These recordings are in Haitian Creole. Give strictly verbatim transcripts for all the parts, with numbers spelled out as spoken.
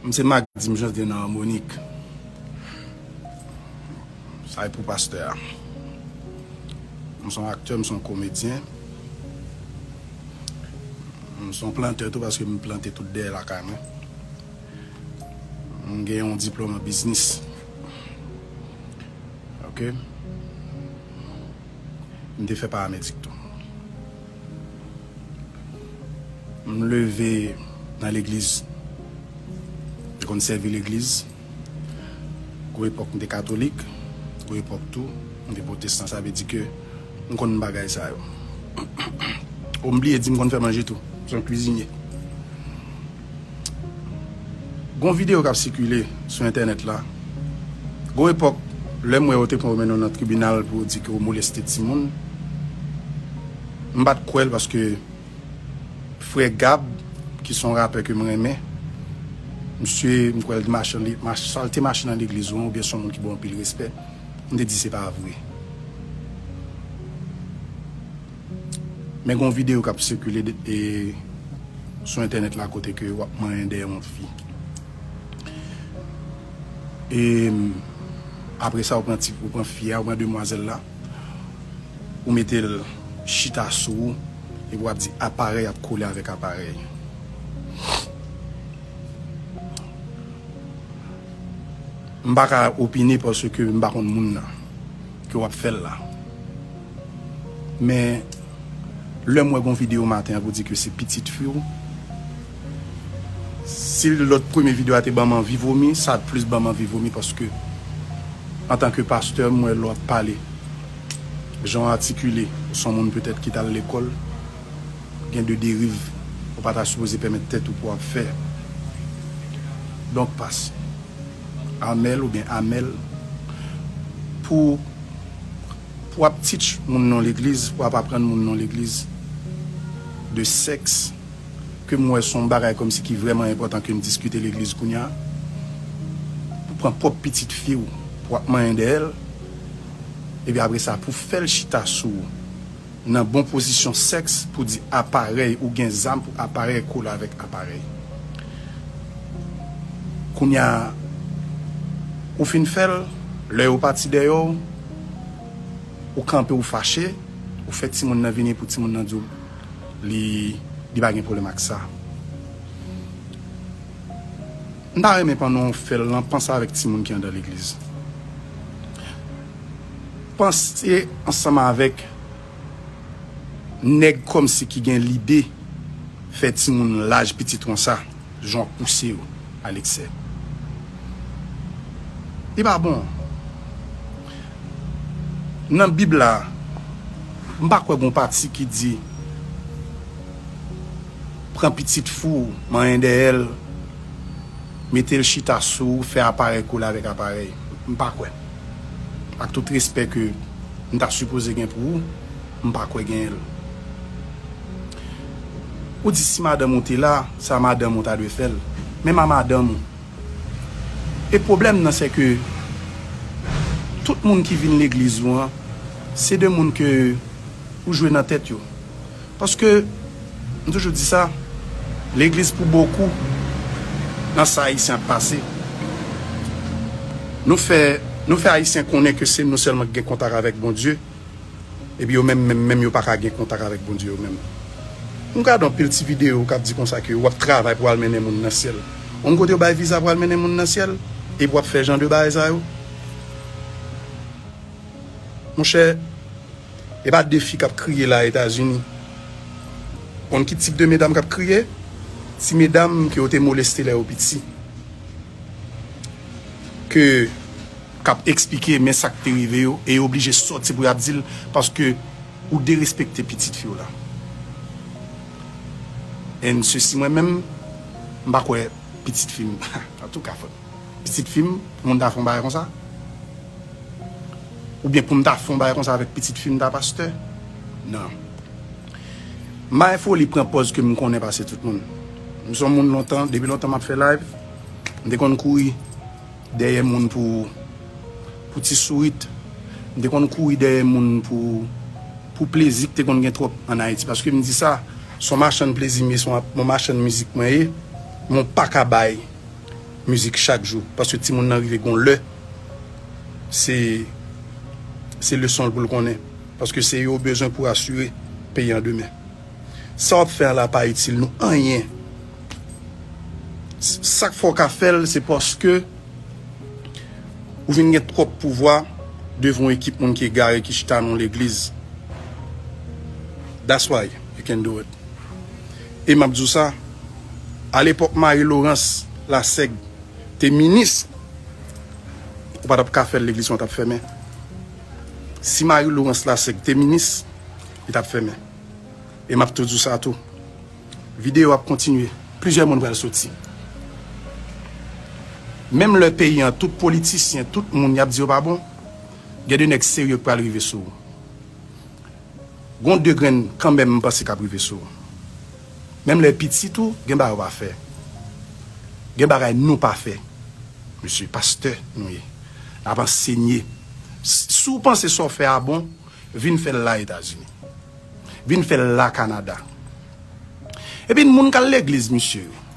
M se Mac, di m chante nan Harmonik. Sa e pou pastè a. M se yon aktè, m se yon komedyen. M se yon plantè tou paske m plante tout dèyè lakay mwen. M gen yon diplòm an biznis. Ok? M te fè paramedik tou. M leve nan legliz. M te konn sèvi legliz. Gwo epòk m te katolik. Gwo epòk tou m te pwotestan. Sa vle di ke m konn bagay sa yo. O, m bliye di m konn fè manje tou. M se yon kwizinye. Gon videyo k ap sikile sou entènèt la. Gon epòk, lè m wè yo te pran w mennen w nan tribinal pou yo di ke w moleste timoun, m pa t kwè l paske frè Gab, ki se yon rapè ke m renmen, misye, m kwè l te mache, li, mach, swa l te mache nan legliz ou an, oubyen se yon moun ki ba w anpil respè, m te di se pa vre. Men gon videyo k ap sikile de, e, sou entènèt la kote ke w ap manyen dèyè yon fi. E, apre sa, ou pran ti, ou pran fi a, ou pran demwazèl la, ou mete l chita sou ou, epi w ap di aparèy ap kole avèk aparèy. M pa ka opine paske m pa konn moun nan ke w ap fè l la. Men, lè m wè gon videyo maten an pou di ke se pitit fi w, si lòt premye videyo a te ban m anvi vomi, sa plis ban m anvi vomi paske, antanke pastè, m wè lè w ap pale, jan w atikile, ou se yon moun petèt ki t al lekòl, gen de deriv ou pa ta sipoze pèmèt tèt ou pou w ap fè. Donk, pas. Amèl oubyen Amèl, pou, pou w ap teach moun nan legliz, pou w ap aprann moun nan legliz de sèks, ke m wè se yon bagay kòmsi ki vrèman enpòtan ke n diskite legliz kounye a, pou pran pwòp pitit fi w, pou w ap manyen dèyè l, epi apre sa, pou fè l chita sou ou, nan bon pozisyon sèks pou di aparèy, ou gen zam pou aparèy kole avèk aparèy. Kounye a, ou fin fè l, lè yo pati dèyè w, ou kanpe, ou fache, ou fè timoun nan vini pou timoun nan di w li, li pa gen pwoblèm ak sa. M ta renmen pandan w fè l lan, panse avèk timoun ki anndan legliz. Panse ansanm avèk nèg kòmsi ki gen lide fè timoun laj pitit ou an sa, jan w ap pouse yo a leksè. Li pa bon. Nan Bib la, m pa kwè gon pati ki di pran pitit fi w, manyen dèyè l, mete l chita sou ou, fè aparèy kole avèk aparèy. M pa kwè. Ak tout respè ke m ta sipoze gen pou ou, m pa kwè genyen l. Ou di si madanm ou te la, sa madanm ou ta dwe fè l. Menm a madanm ou. E pwoblèm nan, se ke tout moun ki vin legliz ou an, se de moun ke ou jwe nan tèt yo. Paske, m toujou di sa, legliz pou bokou nan sa Ayisyen ap pase. Nou fè, nou fè Ayisyen konnen ke se nou sèlman ki gen kontak avèk Bondye, epi yo menm, menm, menm yo pa ka gen kontak avèk Bondye yo menm. M gade anpil ti videyo k ap di konsa ke w ap travay pou al mennen moun nan syèl. Yon kote yo bay viza pou al mennen moun nan syèl, epi w ap fè jan de bagay sa yo. Monchè, e pa de fi k ap kriye la Etazini. Konn ki tip de medam k ap kriye? Ti medam ke yo te moleste lè yo piti. Ke k ap eksplike men sa k te rive yo, e yo oblije sòti pou y ap di l, paske ou derespekte pitit fi w la. And sesi mwen menm, m pa kwè pitit fi m, antouka, fò, pitit fi m, pou moun ta fè yon bagay konsa? Oubyen pou m ta fè yon bagay konsa avèk pitit fi m ta pastè? Non. M pa gen foli pran pòz ke m konnen pase tout moun. M se yon moun lontan, depi lontan m ap fè live, m te konn kouri dèyè moun pou, pou ti sourit. M te konn kouri dèyè moun pou, pou plezi ki te konn gen twòp ann Ayiti. Paske m di sa, se yon machann plezi m ye, se yon, yon machann mizik mwen ye, men w pa ka bay mizik chak jou. Paske timoun nan rive gon lè, se, se leson l pou l konnen. Paske se yo bezwen pou asire peyi an demen. Sa w ap fè a la pa itil nou anyen. S-, sa k fè w ka fè l, se paske ou vin gen twòp pouvwa devan yon ekip moun ki egare ki chita nan yon legliz. That's why you can do it. E m ap di w sa, alepòk Marie Laurence Lasèg te minis, ou pa t ap ka fè l, legliz ou an t ap fèmen. Si Marie Laurence Lasèg te minis, li t ap fèmen. E m ap tou di w sa tou. Videyo ap kontinye. Plizyè moun pral soti. Menm lè peyi an, tout politisyen, tout moun, y ap di yo pa bon, gen de nèg serye k pral rive sou ou. Gon de grenn kanmenm m panse k ap rive sou ou. Menm lè pitit ou, gen bagay ou pa fè. Gen bagay nou pa fè. Mesye, pastè nou ye. N ap ansenye. S-, si w panse sa w fè a bon, vin fè l la Etazini. Vin fè l la Kanada. Epi moun k al legliz, mesye yo.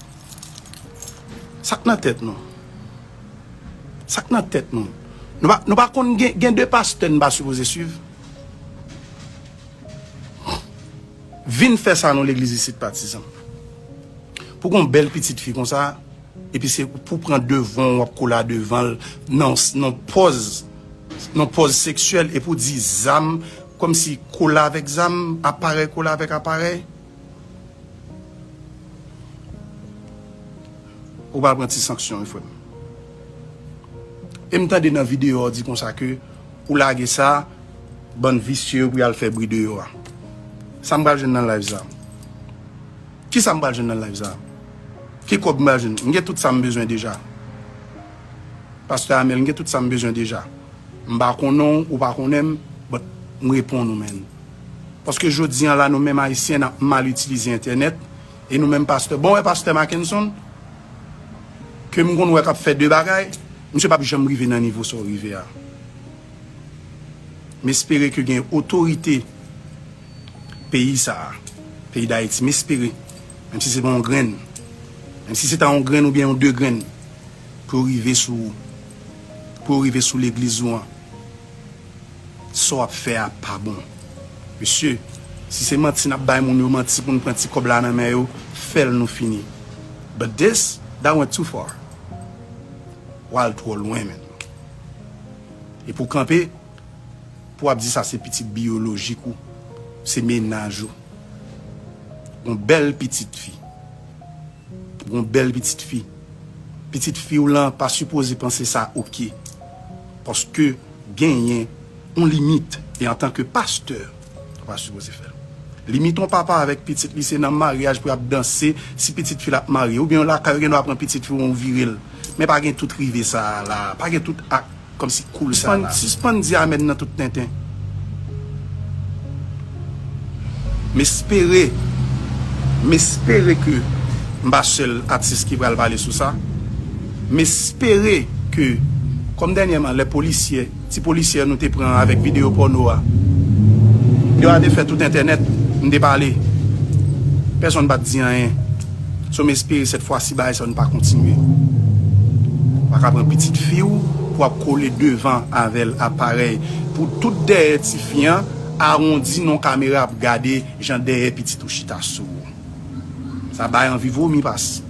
Sa k nan tèt nou? Sa k nan tèt nou? Nou pa, nou pa konn gen, gen de pastè n pa sipoze swiv? Vin fè sa nan legliz isit, patizan. Pou gon bèl pitit fi konsa, epi se pou pran devan w, w ap kola devan l, nan, nan pòz, nan pòz seksyèl, epi w di zam, kòmsi kola avèk zam, aparèy kola avèk aparèy. Ou pral pran ti sanksyon, wi, frè m. E m tande nan videyo a w di konsa ke ou lage sa, bann visye yo pou y al fè bri deyò a. Sa m pral jwenn nan live sa? Kisa m pral jwenn nan live sa? Ki kòb m pral jwenn? M gen tout sa m bezwen deja. Pastè Amel, m gen tout sa m bezwen deja. M pa konnen w, ou pa konnen m, but m reponn ou, man. Paske jodi an la, nou menm Ayisyen, n ap mal itilize entènèt, e nou menm pastè. Bon, wè pastè Mackenson, ke m konn wè k ap fè de bagay, misye p ap janm rive nan nivo sa w rive a. M espere ke gen otorite peyi sa a, peyi Dayiti, m espere, menm si se pa yon grenn, menm si se ta yon grenn oubyen yon de grenn, pou yo rive sou, pou yo rive sou legliz ou an. Sa w ap fè a pa bon. Mesye, si se manti n ap bay moun yo manti pou n pran ti kòb la nan men yo, fè l nou fini. But this, that went too far. W al twò lwen, man. E pou kanpe, pou w ap di sa se pitit biyolojik ou, se mennaj ou. Yon bèl pitit fi. Gon bèl pitit fi. Pitit fi w lan pa sipoze panse sa oke. Paske genyen yon limit. E antanke pastè, ou pa sipoze fè l. Limit yon papa avèk pitit li se nan maryaj pou y ap danse, si pitit fi l ap marye. Oubyen lakay ou gen dwa pran pitit fi w, ou vire l. Men pa gen tout rive sa a la. Pa gen tout ak kòmsi koul sa la. Sispann, sispann di amèn nan tout tenten. M espere, m espere ke m pa sèl atis ki pral pale sou sa. M espere ke, kòm dènyèman, lè polisyè, ti polisyè nou te pran avèk videyo pòno a, yo a te fè tout entènèt, m te pale. Pèsonn pa t di anyen. So, m espere sèt fwa si bagay sa yo n pa kontinye. Ou pa ka pran pitit fi w pou w ap kole devan avè l aparèy. Pou tout dèyè tifi an awondi nan kamera ap gade jan dèyè pitit ou chita sou ou. Sa bay anvi vomi pas.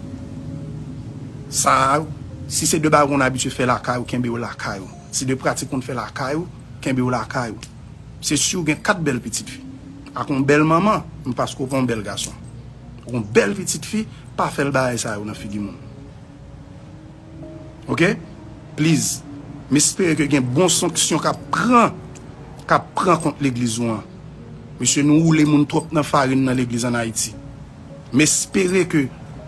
Sa a, si se de bagay ou konn abitye fè lakay ou, kenbe yo lakay ou. Si de pratik ou konn fè lakay ou, kenbe yo lakay ou. Se si w gen kat bèl pitit fi. Ak yon bèl manman, m paske w pa yon bèl gason. Ou yon bèl pitit fi, pa fè l bagay sa yo nan figi moun. Oke? Please. M espere ke gen bon sanksyon k ap pran, k ap pran kont legliz ou an. Mesye, nou woule moun twòp nan farin nan legliz ann Ayiti. M espere ke,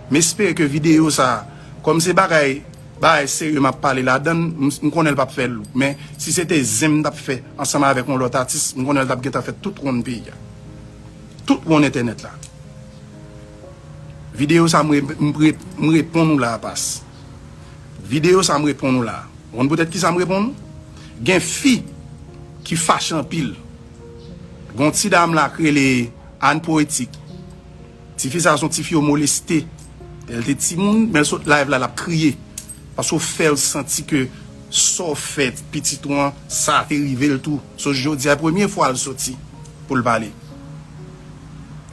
m espere ke videyo sa a, kòm se bagay, bagay serye m ap pale ladann, m, m konnen l p ap fè l. Men, si se te zen m t ap fè ansanm avèk yon lòt atis, m konnen l t ap gentan fè tout wonn peyi a. Tout wonn entènèt la. Videyo sa a, m re-, m re-, m reponn ou la a, pas. Videyo sa a, m reponn ou la a. Ou konn poutèt kisa m reponn ou? Gen fi ki fache anpil. Gen yon ti dam la k rele Anne Poétique. Tifi sa a se yon tifi yo moleste. Lè l te timoun, men l sot live la, l ap kriye. Paske w fè l santi ke sa w fè pitit ou an, sa te rive l tou. So, jodi a premye fwa l soti pou l pale.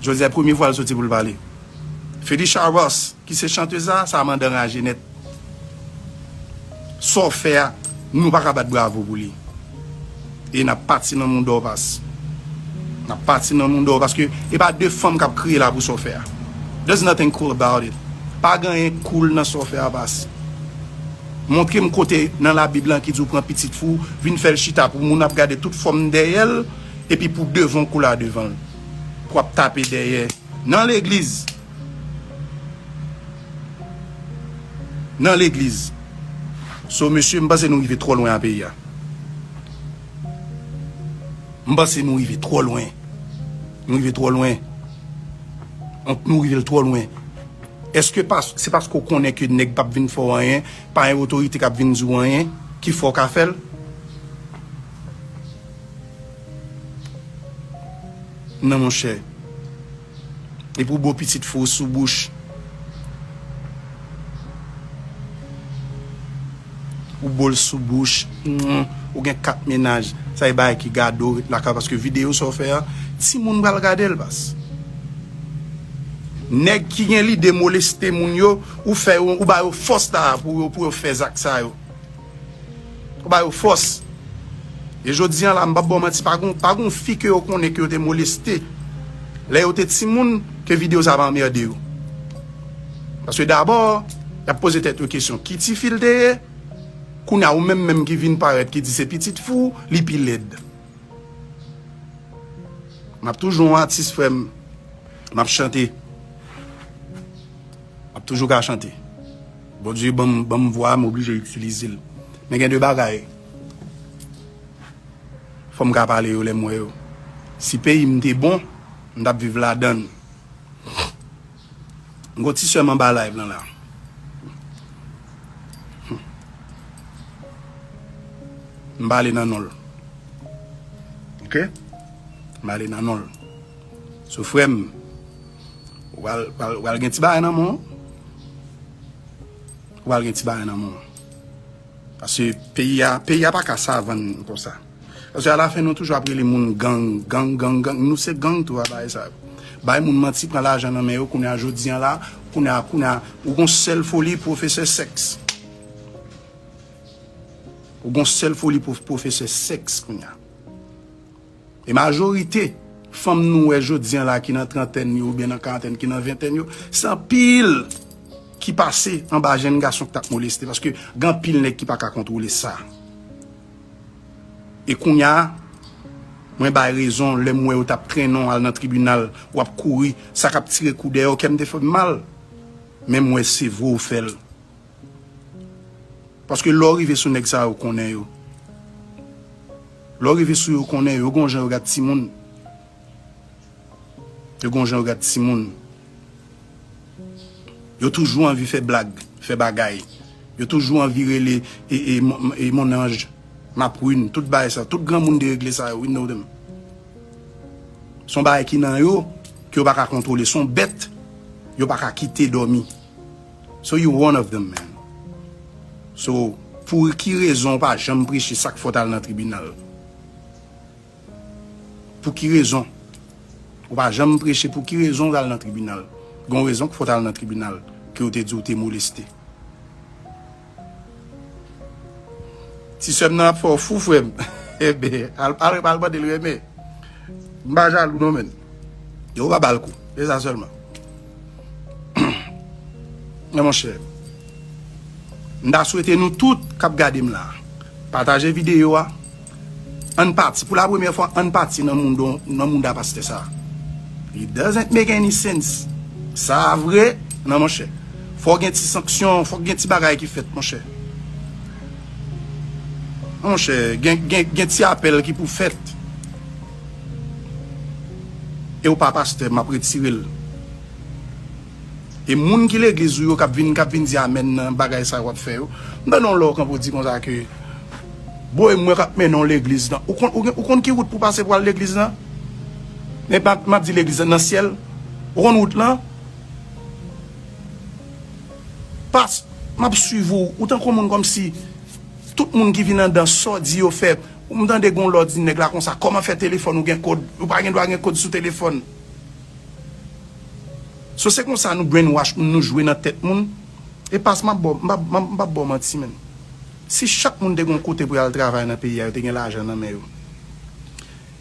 Jodi a premye fwa l soti pou l pale. Felicia Ross, ki se chantez la, sa m anraje nèt. Sa w fè a, nou pa ka bat bravo pou li. E n ap pati nan mouda w, Pas. N ap pati nan mouda w, paske e pa de fanm k ap kriye la pou sa w fè a. There's nothing cool about it. Pa gen anyen cool nan sa w fè a, Pas. Montre m kote nan Labib lan ki di w pran pitit fi w, vin fè l chita pou moun ap gade tout fòm dèyè l, epi pou devan w koule devan l. Pou ap tape dèyè. Nan legliz. Nan legliz. So, mesye, m panse nou rive twò lwen a peyi a. M panse nou rive twò lwen. Nou rive twò lwen. Nou rive twò lwen. Èske pas, se paske w konnen ke nèg p ap vin fè w anyen, pa gen otorite k ap vin di w anyen, ki fè w ka fè l? Non, monchè. Epi w bo pitit fi w sou bouch. Ou bo l sou bouch. Mm, ou gen kat mennaj. Sa e bagay ki gade w ret lakay, paske videyo sa w fè a, timoun pral gade l, Pas. Nèg ki gen lide moleste moun yo, ou fè yo, ou ba yo fòs la pou yo, pou yo fè zak sa yo. Ou ba yo fòs. E jodi a la, m p ap ba w manti, pa gon, pa gon fi ke yo konnen ke yo te moleste lè yo te timoun ke videyo sa pa anmède yo. Paske dabò, y ap poze tèt yo kesyon, ki tifi l te ye? Kounye a, ou menm menm ki vin parèt, ki di se pitit fi w, li pi lèd. M ap toujou yon atis, frè m. M ap chante. M ap toujou ka chante. Bondye ban m, ban m vwa, m oblije itilize l. Men gen de bagay, fò m ka pale yo lè m wè yo. Si peyi m te bon, m t ap viv ladan l. M gon ti sè m anba live lan la. M pale nan non l. Oke? M pale nan non l. So, frè m, ou pral, pral, pral gen ti bagay nan men w. Ou pral gen ti bagay nan men w. Paske peyi a, peyi a pa ka savann konsa. Paske alafen nou toujou ap rele moun gang, gang, gang, gang. Nou se gang tou a bagay sa yo. Bay moun manti, pran lajan nan men yo, kounye a jodi a la, kounye a, kounye a, ou gon sèl foli pwofesè sèks. Ou gon sèl foli pwof-, pwofesè sèks kounye a. E majorite fanm nou wè jodi a la ki nan trantèn yo oubyen nan karantèn, ki nan ventèn yo, se anpil ki pase anba jèn gason ki t ap moleste, paske gen anpil nèg ki pa ka kontwole sa. E kounye a, mwen bay rezon lè m wè yo t ap trennen w al nan tribinal, w ap kouri, sa k ap tire kou dèyè w, kè m te fè m mal. Men m wè se vre w fè l. Paske lè w rive sou nèg sa yo, konnen yo. Lè w rive sou yo, konnen yo, yo gon jan yo gad timoun. Yo gon jan yo gad timoun. Yo toujou anvi fè blag, fè bagay. Yo toujou anvi rele e, e, mon, e, mon anj, ma prune, tout bagay sa. Tout granmoun deregle sa yo, we know them. Se yon bagay ki nan yo, ke yo pa ka kontwole. Se yon bèt, yo pa ka kite dòmi. So you one of them, man. So, pou ki rezon ou pa janm preche sa k fè w t al nan tribinal? Pou ki rezon? Ou pa janm preche, pou ki rezon ou t al nan tribinal? Gon rezon k fè w t al nan tribinal, ke yo te di w te moleste. Ti sè m nan ap fè w fou, frè m. Enben, al, al, al mande l renmen. M pa jalou non, menn. Yo pa ba l kou. Se sa sèlman. Men monchè, m ta swete nou tout k ap gade m la, pataje videyo a. Ann pati, pou la premyè fwa, ann pati nan mouda, nan mouda pastè sa. It doesn't make any sense. Sa vre, non, monchè. Fòk gen ti sanksyon, fòk gen ti bagay ki fèt, monchè. Monchè, gen, gen, gen ti apèl ki pou fèt. E w pa pastè, m ap retire l. E moun ki legliz ou yo k ap vin, k ap vin di amèn nan bagay sa yo w ap fè yo. M tande yon lè w kanpe w di konsa ke, bro, e mwen k ap mennen w legliz nan. Ou konn, ou gen, ou konn ki wout pou pase pou al legliz nan? Men m ap, m ap di legliz nan, nan syèl. Ou konn wout lan? Pas, m ap swiv ou, ou tankou moun kòmsi tout moun ki vin anndan sa w di yo fè. M tande gon lè w di nèg la konsa, kòman fè telefòn ou gen kòd? Ou pa gen dwa gen kòd sou telefòn. So se konsa nou brainwash moun, nou jwe nan tèt moun. E pas m ap ba w, m p ap, m p ap ba w manti, menn. Si chak moun te gen yon kote pou y al travay nan peyi a, yo te gen lajan nan men yo.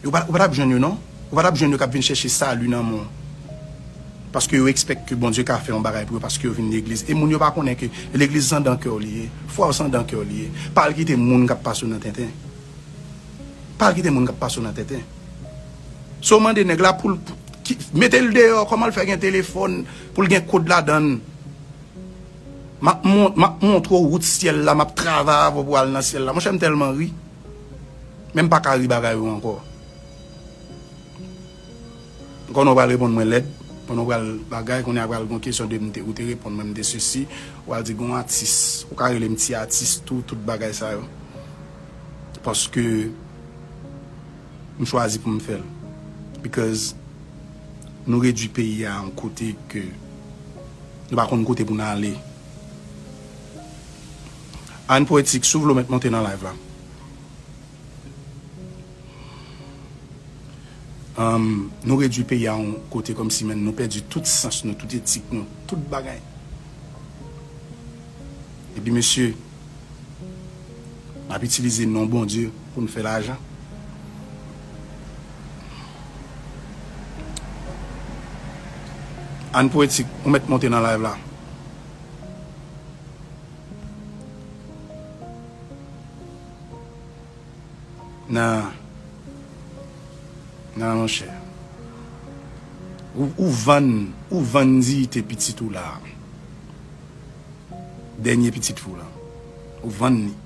Yo pa, ou pa t ap jwenn yo, non. Ou pa t ap jwenn yo k ap vin chèche sali nan mwen. Paske yo expect ke Bondye ka fè yon bagay pou yo, paske yo vin legliz. E moun yo pa konnen ke legliz se anndan kè w li ye, fwa w se anndan kè w li ye. Pa al kite moun k ap pase w nan tenten. Pa al kite moun k ap pase w nan tenten. So w mande nèg la pou l, pou, ki, mete l deyò, kòman l fè gen telefòn, pou l gen kòd ladan l. M ap mon-, m ap montre w wout syèl la, m ap travay avè w pou al nan syèl la. Monchè, m tèlman ri. Men m pa ka ri bagay yo ankò. Konnen w pral reponn mwen lèd, konnen w pral bagay, konnen a pral gon kesyon de m te, ou te reponn mwen, m te sesi, w pral di gon atis, ou ka rele m ti atis tou, tout bagay sa yo. Paske m chwazi pou m fè l. Because nou redui peyi a yon kote ke nou pa konn kote pou n ale. Ann Poetik, si w vle w mèt monte nan live la. Anm, nou redui peyi a yon kote kòmsi, menn, nou pèdi tout sans nou, tout etik nou, tout bagay. Epi, mesye, n ap itilize non Bondye pou n fè lajan. Ann Poetik, ou mèt monte nan live la. Nan, nan, monchè. Ou, ou vann, ou vann diyite pitit ou la. Dènye pitit fi w la. Ou vann li.